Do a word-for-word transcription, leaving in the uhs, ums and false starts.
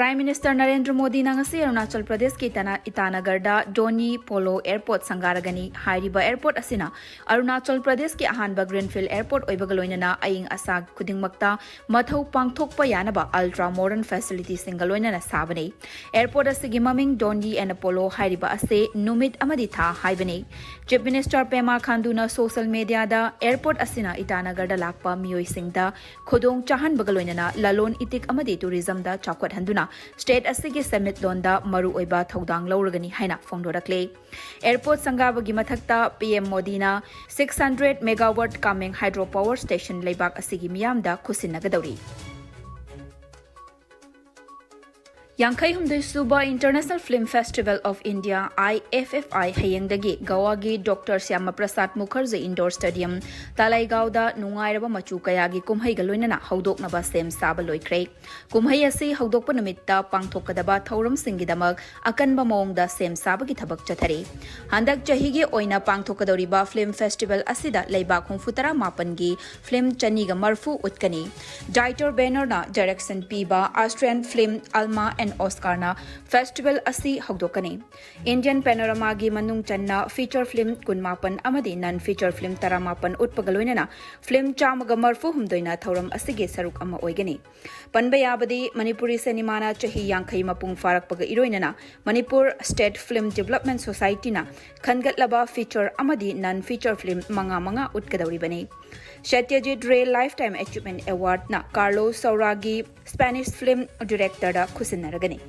Prime Minister Narendra ꯃꯣꯗꯤꯅ ꯉꯁꯤ ꯑꯔꯨꯅꯥꯆꯜ ꯄ꯭ꯔꯗꯦꯁꯀꯤ ꯏꯇꯥꯅ-, ꯏꯇꯥꯅꯒꯔꯗ ꯗꯣꯅꯤ ꯄꯣꯂꯣ ꯑꯦꯌꯔꯄꯣꯔꯠ ꯁꯪꯒꯥꯔꯒꯅꯤ꯫ ꯍꯥꯏꯔꯤꯕ ꯑꯦꯌꯔꯄꯣꯔꯠ ꯑꯁꯤꯅ ꯑꯔꯨꯅꯥꯆꯜ ꯄ꯭ꯔꯗꯦꯁꯀꯤ ꯑꯍꯥꯟꯕ Greenfield Airport ꯑꯣꯏꯕꯒ ꯂꯣꯏꯅꯅ ꯑꯏꯪ ꯑꯁꯥ ꯈꯨꯗꯤꯡꯃꯛꯇ ꯃꯊꯧ ꯄꯥꯡꯊꯣꯛꯄ ꯌꯥꯅꯕ ultra modern facility ꯁꯤꯡꯒ ꯂꯣꯏꯅꯅ ꯁꯥꯕꯅꯤ꯫ ꯑꯦꯌꯔꯄꯣꯔꯠ ꯑꯁꯤꯒꯤ ꯃꯃꯤꯡ ꯗꯣꯟꯗꯤ ꯑꯦꯟ ꯄꯣꯂꯣ ꯍꯥꯏꯔꯤꯕ ꯑꯁꯤ ꯅꯨꯃꯤꯠ ꯑꯃꯗꯤ ꯊꯥ ꯍꯥꯏꯕꯅꯤ꯫ Chief Minister Pema ꯈꯥꯟꯗꯨꯅ social media ꯗ ꯑꯦꯌꯔꯄꯣꯔꯠ ꯑꯁꯤꯅ ꯏꯇꯥꯅꯒꯔꯗ ꯂꯥꯛꯄ ꯃꯤꯑꯣꯏꯁꯤꯡꯗ ꯈꯨꯗꯣꯡ ꯆꯥꯍꯟꯕꯒ ꯂꯣꯏꯅꯅ ꯂꯂꯣꯟ ꯏꯇꯤꯛ ꯑꯃꯗꯤ tourism ꯗ ꯆꯥꯎꯈꯠꯍꯟꯗꯨꯅ state ꯑꯁꯤꯒꯤ ꯁꯦꯟꯃꯤꯠꯂꯣꯟꯗ ꯃꯔꯨꯑꯣꯏꯕ ꯊꯧꯗꯥꯡ ꯂꯧꯔꯒꯅꯤ ꯍꯥꯏꯅ ꯐꯣꯡꯗꯣꯔꯛꯂꯤ꯫ ꯑꯦꯌꯔꯄꯣꯔꯠ ꯁꯪꯒꯥꯕꯒꯤ ꯃꯊꯛꯇ P M ꯃꯣꯗꯤꯅ six hundred megawatt Kameng hydro power station ꯂꯩꯕꯥꯛ ꯑꯁꯤꯒꯤ ꯃꯤꯌꯥꯝꯗ ꯈꯨꯠꯁꯤꯟꯅꯒꯗꯧꯔꯤ꯫ ꯌꯥꯡꯈꯩ ꯍꯨꯝꯗꯣꯏ ꯁꯨꯕ International Film Festival of India, I F F I, ꯍꯌꯦꯡꯗꯒꯤ ꯒꯋꯥꯒꯤ doctor Shyama Prasad Mookerjee indoor stadium ꯇꯥꯂꯥꯏꯒꯥꯎꯗ ꯅꯨꯡꯉꯥꯏꯔꯕ ꯃꯆꯨ ꯀꯌꯥꯒꯤ ꯀꯨꯝꯍꯩꯒ ꯂꯣꯏꯅꯅ ꯍꯧꯗꯣꯛꯅꯕ ꯁꯦꯝ ꯁꯥꯕ ꯂꯣꯏꯈ꯭ꯔꯦ꯫ ꯀꯨꯝꯍꯩ ꯑꯁꯤ ꯍꯧꯗꯣꯛꯄ ꯅꯨꯃꯤꯠꯇ ꯄꯥꯡꯊꯣꯛꯀꯗꯕ ꯊꯧꯔꯝꯁꯤꯡꯒꯤꯗꯃꯛ ꯑꯀꯟꯕ ꯃꯑꯣꯡꯗ ꯁꯦꯝ ꯁꯥꯕꯒꯤ ꯊꯕꯛ ꯆꯠꯊꯔꯤ꯫ ꯍꯟꯗꯛ ꯆꯍꯤꯒꯤ ꯑꯣꯏꯅ ꯄꯥꯡꯊꯣꯛꯀꯗꯧꯔꯤꯕ film festival ꯑꯁꯤꯗ ꯂꯩꯕꯥꯛ ꯍꯨꯝꯐꯨꯇꯔꯥ ꯃꯥꯄꯟꯒꯤ film ꯆꯅꯤꯒ ꯃꯔꯐꯨ ꯎꯠꯀꯅꯤ꯫ Dieter Bennerꯅ direction ꯄꯤꯕ Austrian film Alma and Oscarꯅ festival ꯑꯁꯤ ꯍꯧꯗꯣꯛꯀꯅꯤ꯫ Indian panoramaꯒꯤ ꯃꯅꯨꯡ ꯆꯟꯅ feature film ꯀꯨꯟꯃꯥꯄꯟ ꯑꯃꯗꯤ non feature film ꯇꯔꯥꯃꯥꯄꯟ ꯎꯠꯄꯒ ꯂꯣꯏꯅꯅ film ꯆꯥꯝꯃꯒ ꯃꯔꯐꯨ ꯍꯨꯝꯗꯣꯏꯅ ꯊꯧꯔꯝ ꯑꯁꯤꯒꯤ ꯁꯔꯨꯛ ꯑꯃ ꯑꯣꯏꯒꯅꯤ꯫ ꯄꯟꯕ ꯌꯥꯕꯗꯤ, ꯃꯅꯤꯄꯨꯔꯤ ꯁꯤꯅꯦꯃꯥꯅ ꯆꯍꯤ ꯌꯥꯡꯈꯩ ꯃꯄꯨꯡ ꯐꯥꯔꯛꯄꯒ ꯏꯔꯣꯏꯅꯅ ꯃꯅꯤꯄꯨꯔ State Film Development Societyꯅ ꯈꯟꯒꯠꯂꯕ feature ꯑꯃꯗꯤ non feature film ꯃꯉꯥ ꯃꯉꯥ ꯎꯠꯀꯗꯧꯔꯤꯕꯅꯤ꯫ Satyajit Ray Lifetime Achievement Awardꯅ Carlos Sauraꯒꯤ Spanish film directorꯗ ꯈꯨꯠꯁꯤꯟꯅꯔꯒꯅꯤ꯫